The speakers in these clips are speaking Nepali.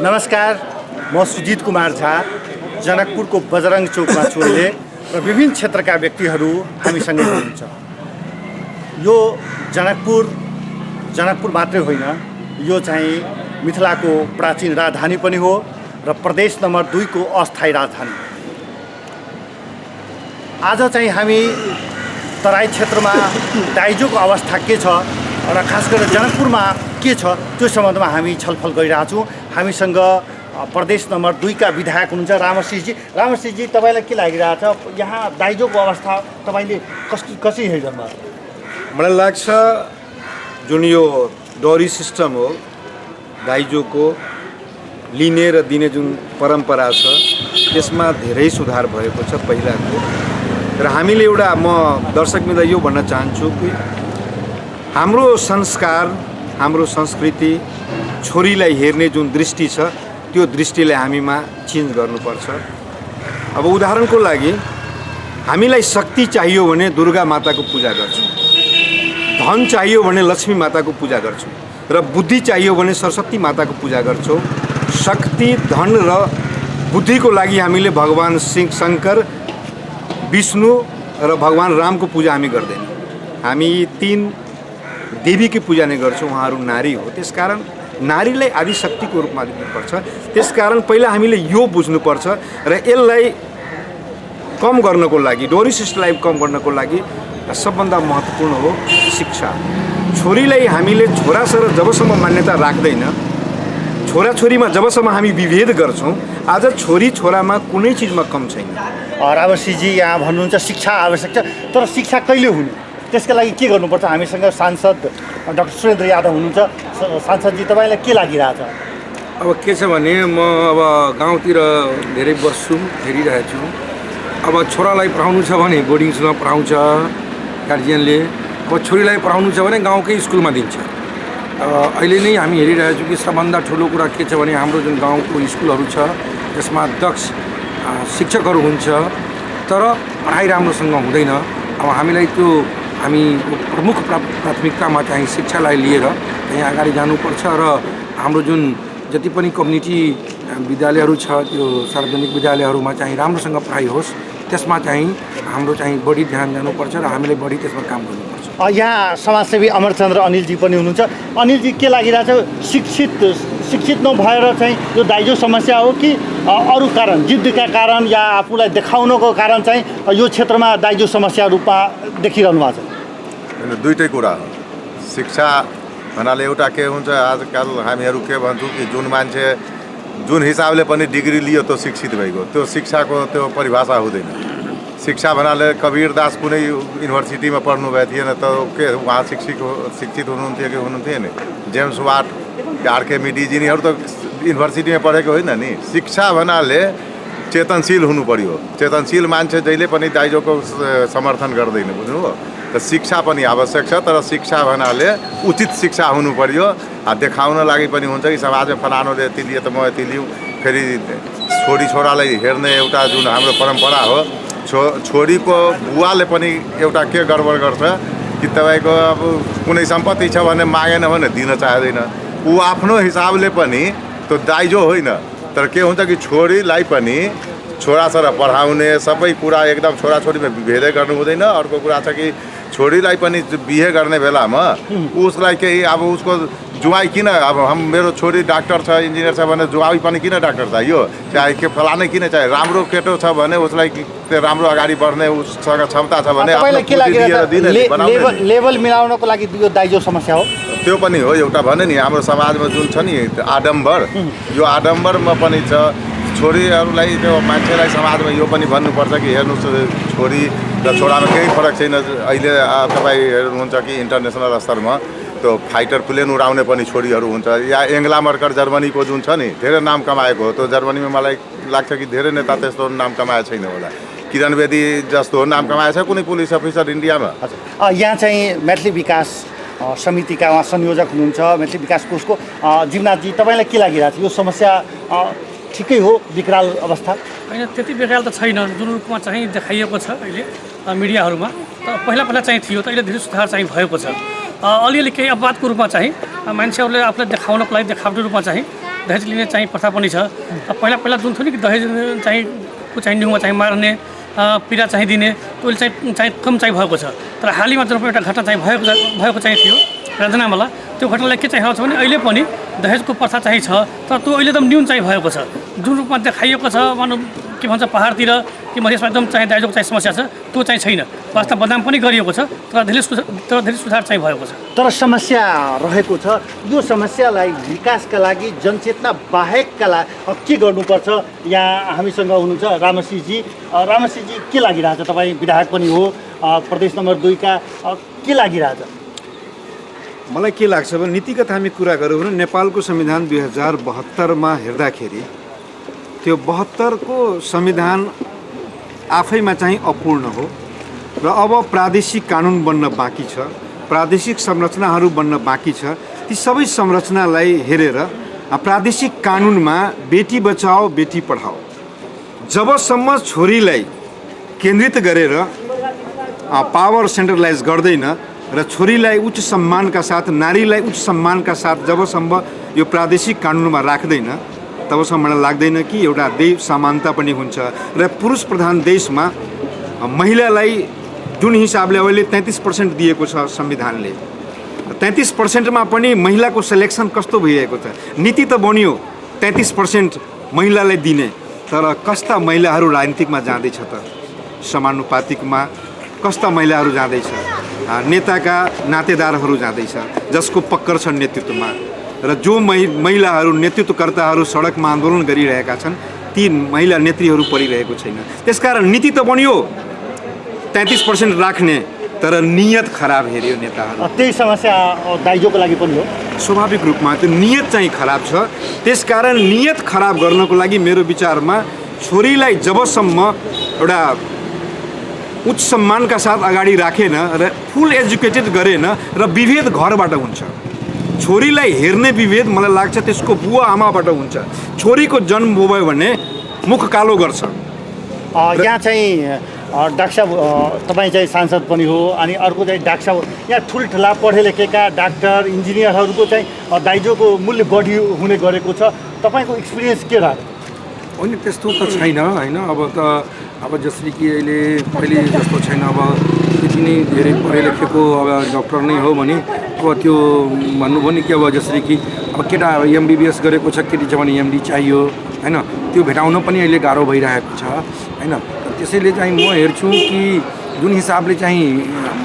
नमस्कार, म सुजित कुमार झा, जनकपुरको बजरङ चौकमा चोइले र विभिन्न क्षेत्रका व्यक्तिहरू हामीसँगै हुनुहुन्छ। यो जनकपुर मात्रै होइन, यो चाहिँ मिथिलाको प्राचीन राजधानी पनि हो र प्रदेश नम्बर 2 को अस्थायी राजधानी। आज चाहिँ हामी तराई क्षेत्रमा दाइजोको अवस्था के छ र खास गरेर जनकपुरमा के छ त्यो सम्बन्धमा हामी छलफल गरिरहेछौँ। हामीसँग प्रदेश नम्बर 2 का विधायक हुनुहुन्छ रामसिंहजी, तपाईँलाई के लागिरहेछ यहाँ दाइजोको अवस्था तपाईँले कसरी हेर्नु भयो? मलाई लाग्छ जुन यो डोरी सिस्टम हो दाइजोको लिने र दिने जुन परम्परा छ त्यसमा धेरै सुधार भएको छ पहिलाको। र हामीले एउटा म दर्शकमित्रलाई यो भन्न चाहन्छु कि हाम्रो संस्कार, हाम्रो संस्कृति, छोरीलाई हेर्ने जुन दृष्टि छ त्यो दृष्टिलाई हामीमा चेन्ज गर्नुपर्छ। अब उदाहरणको लागि हामीलाई शक्ति चाहियो भने दुर्गा माताको पूजा गर्छौँ, धन चाहियो भने लक्ष्मी माताको पूजा गर्छौँ र बुद्धि चाहियो भने सरस्वती माताको पूजा गर्छौँ। शक्ति, धन र बुद्धिको लागि हामीले भगवान शङ्कर, विष्णु र भगवान रामको पूजा हामी गर्दैनौँ। हामी 3 देवीकी पूजा नै गर्छौँ। उहाँहरू नारी हो, त्यसकारण नारीलाई आदिशक्तिको रूपमा दिनुपर्छ। त्यसकारण पहिला हामीले यो बुझ्नुपर्छ र यसलाई कम गर्नको लागि, डोरी सिस्टमलाई कम गर्नको लागि सबभन्दा महत्त्वपूर्ण हो शिक्षा। छोरीलाई हामीले छोरासँग जबसम्म मान्यता राख्दैन, छोराछोरीमा जबसम्म हामी विभेद गर्छौँ, आज छोरी छोरामा कुनै चिजमा कम छैन। रामसिंहजी यहाँ भन्नुहुन्छ शिक्षा आवश्यक छ, तर शिक्षा कहिले हुने त्यसका लागि के गर्नुपर्छ? हामीसँग सांसद डाक्टर सुरेन्द्र यादव हुनुहुन्छ। सांसदजी, तपाईँलाई के लागिरहेछ? अब के छ भने म अब गाउँतिर धेरै बस्छु, हेरिरहेछु। अब छोरालाई पढाउनु छ भने बोर्डिङ स्कुलमा पढाउँछ गार्जियनले, अब छोरीलाई पढाउनु छ भने गाउँकै स्कुलमा दिन्छ। अहिले नै हामी हेरिरहेछौँ कि सबभन्दा ठुलो कुरा के छ भने हाम्रो जुन गाउँको स्कुलहरू छ त्यसमा दक्ष शिक्षकहरू हुन्छ तर पढाइ राम्रोसँग हुँदैन। अब हामीलाई त्यो हामी प्रमुख प्राथमिकतामा चाहिँ शिक्षालाई लिएर त्यहाँ अगाडि जानुपर्छ र हाम्रो जुन जति पनि कम्युनिटी विद्यालयहरू छ त्यो सार्वजनिक विद्यालयहरूमा चाहिँ राम्रोसँग पढाइ होस्, त्यसमा चाहिँ हाम्रो चाहिँ बढी ध्यान दिनुपर्छ र हामीले बढी त्यसमा काम गर्नुपर्छ। यहाँ समाजसेवी अमरचन्द्र अनिलजी पनि हुनुहुन्छ। अनिलजी, के लागिरहेछ शिक्षित नभएर चाहिँ यो दाइजो समस्या हो कि अरू कारण, जिद्दका कारण या आफूलाई देखाउनको कारण चाहिँ यो क्षेत्रमा दाइजो समस्या रूपमा देखिरहनु भएको छ? दुईटै कुरा हो। शिक्षा भन्नाले एउटा के हुन्छ, आजकल हामीहरू के भन्छौँ कि जुन मान्छे जुन हिसाबले पनि डिग्री लियो त्यो शिक्षित भइगयो, त्यो शिक्षाको त्यो परिभाषा हुँदैन। शिक्षा भन्नाले कबीरदास कुनै युनिभर्सिटीमा पढ्नु भएको थिएन त के उहाँ शिक्षित हुनुहुन्थ्यो कि हुनुहुन्थेन? जेम्स वाट, आरके मिडी यिनीहरू त युनिभर्सिटीमा पढेको होइन नि। शिक्षा भन्नाले चेतनशील हुनु पर्यो। चेतनशील मान्छे जहिले पनि दाइजोको समर्थन गर्दैन, बुझ्नुभयो? त शिक्षा पनि आवश्यक छ, तर शिक्षा भन्नाले उचित शिक्षा हुनु पर्यो। देखाउन लागि पनि हुन्छ कि समाजमा फलानुले यति लिए त म यति लिउँ। फेरि छोरी छोरालाई हेर्ने एउटा जुन हाम्रो परम्परा हो, छोरीको बुवाले पनि एउटा के गडबड गर्छ कि तपाईँको अब कुनै सम्पत्ति छ भने मागेन भने दिन चाहदैन। ऊ आफ्नो हिसाबले पनि त्यो दाइजो होइन, तर के हुन्छ कि छोरीलाई पनि छोराछोरा पढाउने सबै कुरा एकदम छोराछोरीमा विभेदै गर्नु हुँदैन। अर्को कुरा छ कि छोरीलाई पनि बिहे गर्ने बेलामा उसलाई केही अब उसको जुवाई किन, अब मेरो छोरी डाक्टर छ, इन्जिनियर छ भने जुवाई पनि किन डाक्टर चाहियो, चाहे के फलानै किन चाहियो। राम्रो केटो छ भने उसलाई राम्रो अगाडि बढ्ने उससँग क्षमता छ भने लेभल मिलाउनको लागि यो दाइजो समस्या हो। त्यो पनि हो एउटा भने नि हाम्रो समाजमा जुन छ नि आडम्बर, यो आडम्बरमा पनि छ। छोरीहरूलाई त्यो मान्छेलाई समाजमा यो पनि भन्नुपर्छ कि हेर्नुहोस् छोरी र छोरामा केही फरक छैन। अहिले तपाईँ हेर्नुहुन्छ कि इन्टरनेसनल स्तरमा त्यो फाइटर प्लेन उडाउने पनि छोरीहरू हुन्छ। या एङ्गला मर्कर जर्मनीको जुन छ नि धेरै नाम कमाएको हो, त्यो जर्मनीमा मलाई लाग्छ कि धेरै नेता त्यस्तो नाम कमाएको छैन होला। किरण बेदी जस्तो नाम कमाएको छ कुनै पुलिस अफिसर इन्डियामा। यहाँ चाहिँ मैथिली विकास समितिका उहाँ संयोजक हुनुहुन्छ मैथिली विकास कोषको। जीवनाथजी, तपाईँलाई के लागिरहेको छ यो समस्या ठिकै हो, विकराल अवस्था? होइन, त्यति विकराल त छैन जुन रूपमा चाहिँ देखाइएको छ अहिले मिडियाहरूमा। तर पहिला चाहिँ थियो, त अहिले धेरै सुधार चाहिँ भएको छ। अलिअलि केही अपवादको रूपमा चाहिँ मान्छेहरूले आफूलाई देखाउनको लागि देखावटी रूपमा चाहिँ दहेज लिने चाहिँ प्रथा पनि छ। पहिला पहिला जुन थियो नि कि दहेज चाहिँ को चाहिँ निहुमा चाहिँ मार्ने पीडा चाहिँ दिने त्यो चाहिँ कम चाहिँ भएको छ। तर हालैमा जुन एउटा घटना चाहिँ भएको चाहिँ थियो रञ्जनामाला, त्यो घटनालाई के चाहिँ छ भने अहिले पनि दहेजको प्रथा चाहिँ छ, तर त्यो अहिले एकदम न्यून चाहिँ भएको छ। जुन रूपमा देखाइएको छ भनौँ के भन्छ पहाडतिर कि मधेसमा एकदम चाहिँ दाइजोको चाहिँ समस्या छ, त्यो चाहिँ छैन। वास्तव बदनाम पनि गरिएको छ, तर धेरै सुधार चाहिँ भएको छ। तर समस्या रहेको छ। यो समस्यालाई विकासका लागि जनचेतना बाहेकका लागि के गर्नुपर्छ? यहाँ हामीसँग हुनुहुन्छ रामसिंहजी। रामसिंहजी, के लागिरहेछ? तपाईँ विधायक पनि हो, प्रदेश नम्बर 2 का के लागिरहेछ? मलाई के लाग्छ भने नीतिगत हामी कुरा गऱ्यौँ भने नेपालको संविधान 2072 हेर्दाखेरि त्यो 72 को संविधान आफैमा चाहिँ अपूर्ण हो र अब प्रादेशिक कानुन बन्न बाँकी छ, प्रादेशिक संरचनाहरू बन्न बाँकी छ। ती सबै संरचनालाई हेरेर प्रादेशिक कानुनमा बेटी बचाओ बेटी पढाओ जबसम्म छोरीलाई केन्द्रित गरेर पावर सेन्ट्रलाइज गर्दैन र छोरीलाई उच्च सम्मानका साथ, नारीलाई उच्च सम्मानका साथ जबसम्म यो प्रादेशिक कानुनमा राख्दैन तबसम्म मलाई लाग्दैन कि एउटा देश समानता पनि हुन्छ। र पुरुष प्रधान देशमा महिलालाई जुन हिसाबले अहिले 33% दिएको छ संविधानले, 33%मा पनि महिलाको सेलेक्सन कस्तो भइरहेको छ? नीति त बन्यो 33% महिलालाई दिने, तर कस्ता महिलाहरू राजनीतिकमा जाँदैछ त? समानुपातिकमा कस्ता महिलाहरू जाँदैछ? नेताका नातेदारहरू जाँदैछ जसको पक्कर छ नेतृत्वमा, र जो महिलाहरू नेतृत्वकर्ताहरू सडकमा आन्दोलन गरिरहेका छन् ती महिला नेत्रीहरू परिरहेको छैन। त्यसकारण नीति त बन्यो 33% राख्ने, तर नियत खराब हेऱ्यो नेताहरू। त्यही समस्या दाइजोको लागि पनि हो। स्वाभाविक रूपमा त्यो नियत चाहिँ खराब छ। त्यसकारण नियत खराब गर्नको लागि मेरो विचारमा छोरीलाई जबसम्म एउटा उच्च सम्मानका साथ अगाडि राखेन र फुल एजुकेटेड गरेन र विभेद घरबाट हुन्छ। छोरीलाई हेर्ने विभेद मलाई लाग्छ त्यसको बुवा आमाबाट हुन्छ। छोरीको जन्म भयो भने मुख कालो गर्छ। यहाँ चाहिँ डाक्टर साहब तपाईँ चाहिँ सांसद पनि हो, अनि अर्को चाहिँ डाक्टर साहब यहाँ ठुल्ठुला पढे लेखेका डाक्टर इन्जिनियरहरूको चाहिँ दाइजोको मूल्य बढी हुने गरेको छ। तपाईँको एक्सपिरियन्स के रह्यो? होइन त्यस्तो त छैन होइन। अब जसरी कि पहिले जस्तो छैन। अब त्यति नै धेरै पढे लेखेको अब डक्टर नै हो भने अब त्यो भन्नुभयो नि कि अब जसरी कि अब केटा MBBS गरेको छ, केटी छ भने MD चाहियो होइन। त्यो भेटाउन पनि अहिले गाह्रो भइरहेको छ होइन। त्यसैले चाहिँ म हेर्छु कि जुन हिसाबले चाहिँ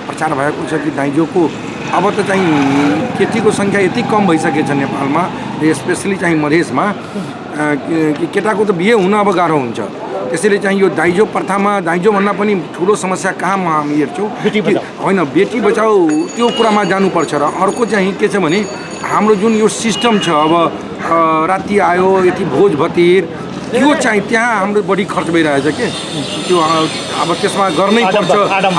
प्रचार भएको छ कि दाइजोको अब त चाहिँ केटीको सङ्ख्या यति कम भइसकेछ नेपालमा, स्पेसली चाहिँ मधेसमा कि केटाको त बिहे हुन अब गाह्रो हुन्छ। त्यसैले चाहिँ यो दाइजो प्रथामा दाइजोभन्दा पनि ठुलो समस्या कहाँमा हामी हेर्छौँ होइन, बेटी बचाओ त्यो कुरामा जानुपर्छ। र अर्को चाहिँ के छ भने हाम्रो जुन यो सिस्टम छ, अब राति आयो यति भोज भतिर त्यो चाहिँ त्यहाँ हाम्रो बढी खर्च भइरहेछ के त्यो अब त्यसमा गर्नै पर्छ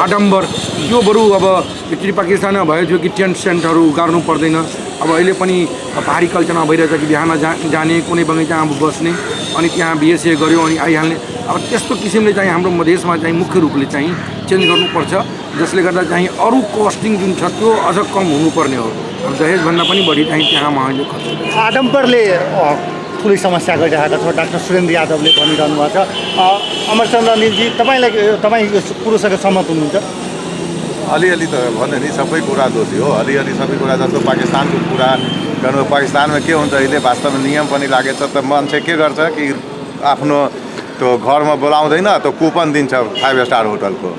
आडम्बर। त्यो बरु अब एकचोटि पाकिस्तानमा भयो थियो कि टेन्ट सेन्टहरू गाड्नु पर्दैन। अब अहिले पनि पहाडी कल्चरमा भइरहेछ कि बिहान जाने कुनै बगैँचामा बस्ने अनि त्यहाँ बिहे गऱ्यो अनि आइहाल्ने। अब त्यस्तो किसिमले चाहिँ हाम्रो मधेसमा चाहिँ मुख्य रूपले चाहिँ चेन्ज गर्नुपर्छ, जसले गर्दा चाहिँ अरू कस्टिङ जुन छ त्यो अझ कम हुनुपर्ने हो। अब दहेजभन्दा पनि बढी चाहिँ त्यहाँ उहाँले खर्च आडम्बरले ठुलै समस्या गरिरहेको छ। डाक्टर सुरेन्द्र यादवले भनिरहनु भएको छ। अमरचन्द्र अनिलजी, तपाईँ यो कुरोसँग सहमत हुनुहुन्छ? अलिअलि त भन्यो नि सबै कुरा दोषी हो। अलिअलि सबै कुरा जस्तो पाकिस्तानको कुरा गर्नु, पाकिस्तानमा के हुन्छ अहिले वास्तवमा नियम पनि लागेछ त मान्छे के गर्छ कि आफ्नो त्यो घरमा बोलाउँदैन त कुपन दिन्छ 5 स्टार होटलको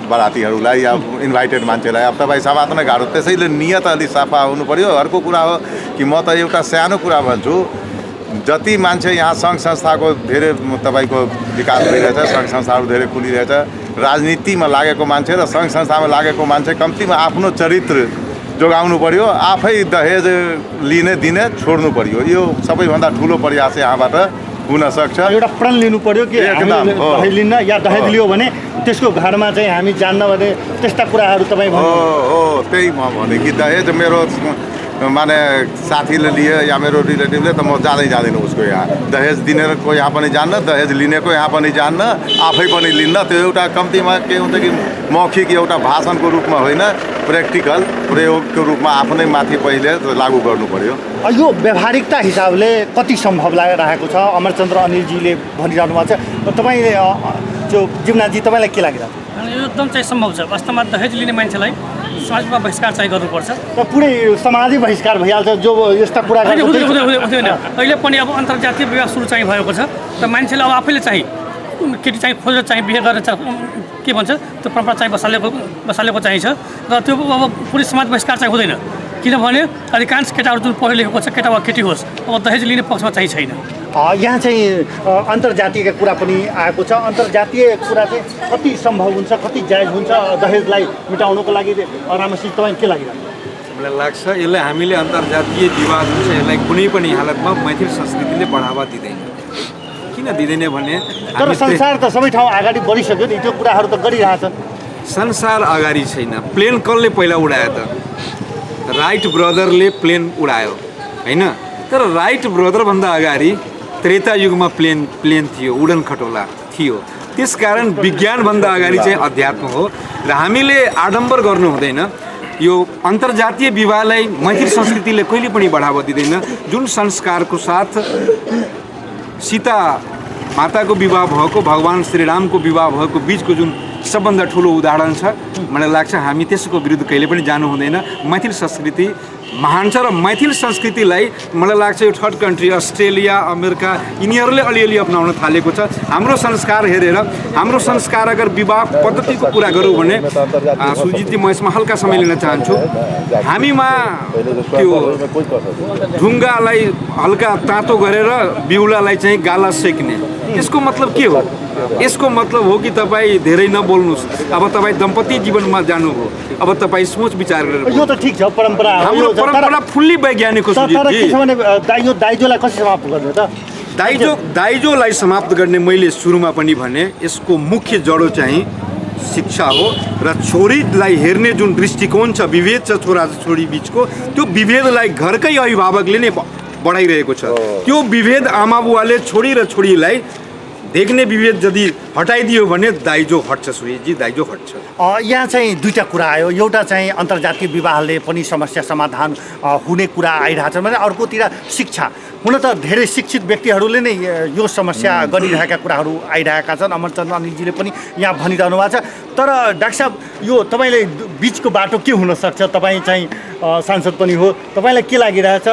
बरातीहरूलाई या इन्भाइटेड मान्छेलाई। अब तपाईँ समात्न गाह्रो। त्यसैले नियत अलि सफा हुनु पऱ्यो। अर्को कुरा हो कि म त एउटा सानो कुरा भन्छु, जति मान्छे यहाँ सङ्घ संस्थाको धेरै तपाईँको विकास भइरहेछ, सङ्घ संस्थाहरू धेरै खुलिरहेछ, राजनीतिमा लागेको मान्छे र सङ्घ संस्थामा लागेको मान्छे कम्तीमा आफ्नो चरित्र जोगाउनु पऱ्यो। आफै दहेज लिने दिने छोड्नु पऱ्यो। यो सबैभन्दा ठुलो प्रयास यहाँबाट हुनसक्छ। एउटा प्रण लिनु पऱ्यो कि दहेज लिन्न या दहेज लियो भने त्यसको घरमा चाहिँ हामी जान्न भने त्यस्ता कुराहरू तपाईँ हो त्यही म भने कि दहेज मेरो माने साथीले लिए या मेरो रिलेटिभले त म जाँदैन उसको यहाँ दहेज दिने को यहाँ पनि जान्न दहेज लिनेको यहाँ पनि जान्न आफै पनि लिन्न त्यो एउटा कम्तीमा के हुन्छ कि मौखिक एउटा भाषणको रूपमा होइन प्र्याक्टिकल प्रयोगको रूपमा आफ्नै माथि पहिले लागू गर्नु पर्यो यो व्यावहारिकता हिसाबले कति सम्भव लागेको छ अमरचन्द्र अनिलजीले भनिरहनु भएको छ तपाईँले जो जीवनाथजी तपाईँलाई के लागिरहेको छ यो एकदम चाहिँ सम्भव छ वास्तवमा दहेज लिने मान्छेलाई समाजमा बहिष्कार चाहिँ गर्नुपर्छ र पुरै समाजै बहिष्कार भइहाल्छ जो यस्ता कुरा हुँदैन अहिले पनि अब अन्तर्जातीय विवाह सुरु चाहिँ भएको छ र मान्छेले अब आफैले चाहिँ केटी चाहिँ खोजेर चाहिँ बिहे गरेर के भन्छ त्यो परम्परा चाहिँ बसालेको चाहिँ छ र त्यो अब पुरै समाज बहिष्कार चाहिँ हुँदैन किनभने अधिकांश केटाहरू जुन पढे लेखेको छ केटा वा केटी होस् अब दहेज लिने पक्षमा चाहिँ छैन यहाँ चाहिँ अन्तर्जातीयका कुरा पनि आएको छ अन्तर्जातीय कुरा चाहिँ कति सम्भव हुन्छ कति जायज हुन्छ दहेजलाई मिटाउनको लागि रामसिंह तपाईँ के लागिरहेको मलाई लाग्छ यसलाई हामीले अन्तर्जातीय विवाह जुन छ यसलाई कुनै पनि हालतमा मैथिल संस्कृतिले बढावा दिँदैन किन दिँदैन भने तर संसार त सबै ठाउँ अगाडि बढिसक्यो नि त्यो कुराहरू त गरिरहेछन् संसार अगाडि छैन प्लेन कसले पहिला उडायो त राइट ब्रदरले प्लेन उडायो होइन तर राइट ब्रदरभन्दा अगाडि त्रेता युगमा प्लेन थियो उडन खटोला थियो त्यसकारण विज्ञानभन्दा अगाडि चाहिँ अध्यात्म हो र हामीले आडम्बर गर्नु हुँदैन यो अन्तर्जातीय विवाहलाई मैथिल संस्कृतिले कहिले पनि बढावा दिँदैन जुन संस्कारको साथ सीता माताको विवाह भएको भगवान् श्रीरामको विवाह भएको बिचको जुन सबभन्दा ठुलो उदाहरण छ मलाई लाग्छ हामी त्यसको विरुद्ध कहिले पनि जानु हुँदैन मैथिल संस्कृति महान छ र मैथिल संस्कृतिलाई मलाई लाग्छ यो थर्ड कन्ट्री अस्ट्रेलिया अमेरिका यिनीहरूले अलिअलि अपनाउन थालेको छ हाम्रो संस्कार हेरेर हाम्रो संस्कार अगर विवाह पद्धतिको कुरा गरौँ भने सुजितजी म यसमा हल्का समय लिन चाहन्छु हामीमा त्यो ढुङ्गालाई हल्का तातो गरेर बिउलालाई चाहिँ गाला सेक्ने यसको मतलब के हो यसको मतलब हो कि तपाईँ धेरै नबोल्नुहोस् अब तपाईँ दम्पति जीवनमा जानुभयो अब तपाईँ सोच विचार गरेर यो त ठिक छ परम्परा हाम्रो परम्परा फुल्ली वैज्ञानिक हो यो दाइजोलाई कसरी समाप्त गर्ने त दाइजोलाई समाप्त गर्ने मैले सुरुमा पनि भने यसको मुख्य जडो चाहिँ शिक्षा हो र छोरीलाई हेर्ने जुन दृष्टिकोण छ विभेद छ छोरा छोरी बिचको त्यो विभेदलाई घरकै अभिभावकले नै बढाइरहेको छ त्यो विभेद आमा बुवाले छोरी र छोरीलाई देख्ने विभेद यदि हटाइदियो भने दाइजो हट्छ सुरेशजी दाइजो हट्छ यहाँ चाहिँ दुईवटा कुरा आयो एउटा चाहिँ अन्तर्जातीय विवाहले पनि समस्या समाधान हुने कुरा आइरहेको छ भने अर्कोतिर शिक्षा हुन त धेरै शिक्षित व्यक्तिहरूले नै यो समस्या गरिरहेका कुराहरू आइरहेका छन् अमरचन्द्र अनिलजीले पनि यहाँ भनिरहनु भएको छ तर डाक्टर साहब यो तपाईँले बिचको बाटो के हुनसक्छ तपाईँ चाहिँ सांसद पनि हो तपाईँलाई के लागिरहेछ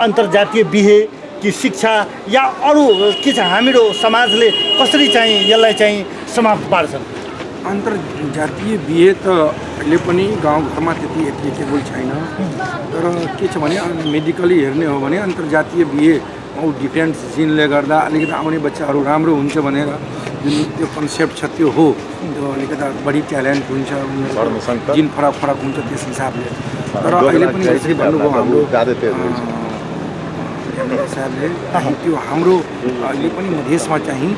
अन्तर्जातीय बिहे कि शिक्षा या अरू के छ हाम्रो समाजले कसरी चाहिँ यसलाई चाहिँ समाप्त पार्छन् अन्तर्जातीय बिहे त अहिले पनि गाउँघरमा त्यति एप्लिकेबल छैन तर के छ भने मेडिकली हेर्ने हो भने अन्तर्जातीय बिहे डिफ्रेन्ट जिनले गर्दा अलिकति आउने बच्चाहरू राम्रो हुन्छ भनेर जुन त्यो कन्सेप्ट छ त्यो हो त्यो अलिकति बढी ट्यालेन्ट हुन्छ जिन फरक फरक हुन्छ त्यस हिसाबले तर अहिले पनि यसरी भन्नुभयो हाम्रो साहबले त्यो हाम्रो अहिले पनि मधेसमा चाहिँ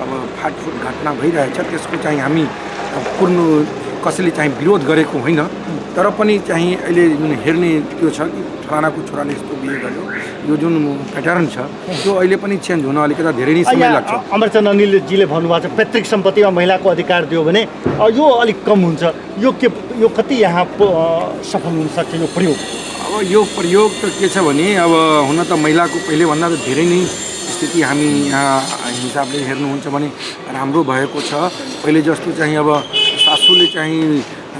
अब फाटफुट घटना भइरहेछ त्यसको चाहिँ हामी पूर्ण कसैले चाहिँ विरोध गरेको होइन तर पनि चाहिँ अहिले जुन हेर्ने त्यो छ कि फलानाको छोराले यस्तो बिहे गर्यो यो जुन प्याटर्न छ त्यो अहिले पनि चेन्ज हुन अलिकति धेरै नै समय लाग्छ अमरचन्द्र अनिलजीले भन्नुभएको छ पैतृक सम्पत्तिमा महिलाको अधिकार दियो भने यो अलिक कम हुन्छ यो कति यहाँ सफल हुनसक्छ यो प्रयोग अब यो प्रयोग त के छ भने अब हुन त महिलाको पहिलेभन्दा त धेरै नै स्थिति हामी यहाँ हिसाबले हेर्नुहुन्छ भने राम्रो भएको छ पहिले जस्तो चाहिँ अब सासूले चाहिँ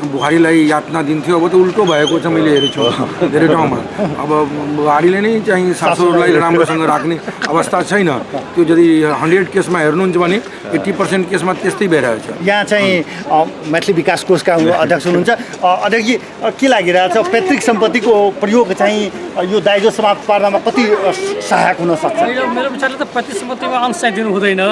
बुहारीलाई यातना दिन्थ्यो अब त उल्टो भएको छ मैले हेरेको छु धेरै ठाउँमा अब बुहारीले नै चाहिँ सासूलाई राम्रोसँग राख्ने अवस्था छैन त्यो यदि 100 केसमा हेर्नुहुन्छ भने 80% केसमा त्यस्तै भइरहेको छ यहाँ चाहिँ मैथिली विकास कोषका अध्यक्ष हुनुहुन्छ अध्यक्षजी के लागिरहेछ पैतृक सम्पत्तिको प्रयोग चाहिँ यो दाइजो समाप्त पार्नमा कति सहायक हुन सक्छ मेरो विचारले त पैतृक सम्पत्तिमा अंश चाहिँ दिनु हुँदैन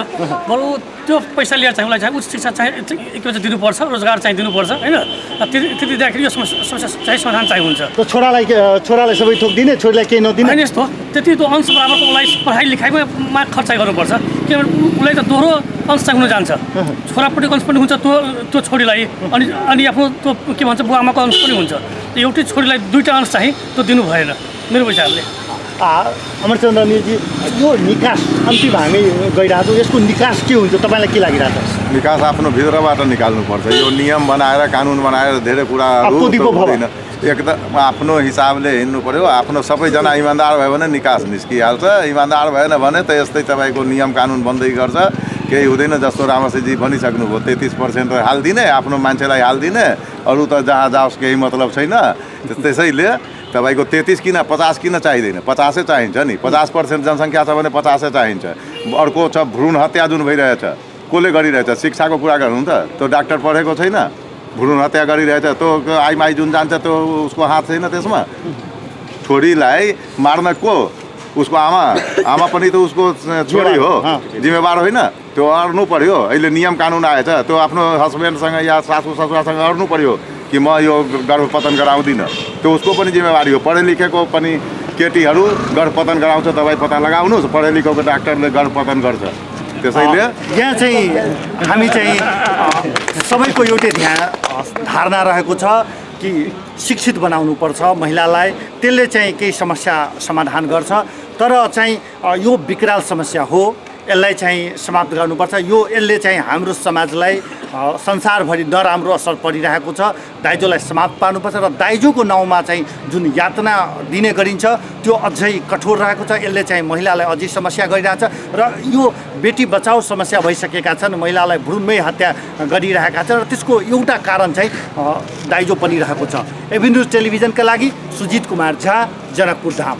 बरु त्यो पैसा लिएर चाहिँ उसलाई चाहिँ उच्च शिक्षा चाहिँ दिनुपर्छ रोजगार चाहिँ दिनुपर्छ होइन त्यति दिँदाखेरि यो समस्या चाहिँ समाधान चाहिँ हुन्छ। त छोरालाई सबै थोक दिने, छोरीलाई केही नदिने? होइन यस्तो त्यति त्यो अंश बराबरको उसलाई पढाइ लेखाइमा खर्च गर्नुपर्छ, किनभने उसलाई त दोहोरो अंश चाहिँ हुन जान्छ। छोरापट्टिको अंश पनि हुन्छ त्यो छोरीलाई, अनि आफ्नो त्यो के भन्छ बुवा आमाको अंश पनि हुन्छ। एउटै छोरीलाई दुईवटा अंश चाहिँ त्यो दिनु भएन मेरो विचारले। अमरचन्द्र निजी, यो निकास अन्तिम हामी गइरहेको छौँ, यसको निकास के हुन्छ तपाईँलाई के लागिरहेको छ? निकास आफ्नो भित्रबाट निकाल्नुपर्छ। यो नियम बनाएर कानुन बनाएर धेरै कुराहरू हुँदैन। एकदम आफ्नो हिसाबले हिँड्नु पऱ्यो। आफ्नो सबैजना इमान्दार भयो भने निकास निस्किहाल्छ, इमान्दार भएन भने त यस्तै तपाईँको नियम कानुन बन्दै गर्छ, केही हुँदैन। जस्तो रामसिंहजी भनिसक्नुभयो 33% हालिदिने, आफ्नो मान्छेलाई हालिदिने, अरू त जहाँ जाओस् केही मतलब छैन। त्यसैले तपाईँको 33 किन 50 किन चाहिँदैन? 50 चाहिन्छ नि। 50% जनसङ्ख्या छ भने 50 चाहिन्छ। अर्को छ भ्रूण हत्या जुन भइरहेछ, कसले गरिरहेछ? शिक्षाको कुरा गर्नु त, त्यो डाक्टर पढेको छैन, भ्रूण हत्या गरिरहेछ, त्यो आइमाई जुन जान्छ त्यो उसको हात छैन त्यसमा। छोरीलाई मार्न को? उसको आमा पनि त उसको छोरी हो, जिम्मेवार होइन? त्यो अड्नु पर्यो। अहिले नियम कानुन आएछ, त्यो आफ्नो हस्बेन्डसँग या सासू ससुरासँग अड्नु पर्यो कि म यो गर्भपतन गराउँदिनँ। त्यो उसको पनि जिम्मेवारी हो। पढे लेखेको पनि केटीहरू गर्भपतन गराउँछ, दबाई पत्ता लगाउनुहोस्। पढे लेखेको डाक्टरले गर्भपतन गर्छ। त्यसैले यहाँ चाहिँ हामी चाहिँ सबैको एउटै धारणा रहेको छ कि शिक्षित बनाउनुपर्छ महिलालाई, त्यसले चाहिँ केही समस्या समाधान गर्छ। तर चाहिँ यो विकराल समस्या हो, यसलाई चाहिँ समाप्त गर्नुपर्छ। यसले चाहिँ हाम्रो समाजलाई संसारभरि नराम्रो असर परिरहेको छ। दाइजोलाई समाप्त पार्नुपर्छ र दाइजोको नाउँमा चाहिँ जुन यातना दिने गरिन्छ त्यो अझै कठोर रहेको छ। यसले चाहिँ महिलालाई अझै समस्या गरिरहेछ र यो बेटी बचाओ समस्या भइसकेका छन्, महिलालाई भ्रूणमै हत्या गरिरहेका छन् र त्यसको एउटा कारण चाहिँ दाइजो पनि रहेको छ। एभी न्युज टेलिभिजनका लागि सुजित कुमार झा, जनकपुर धाम।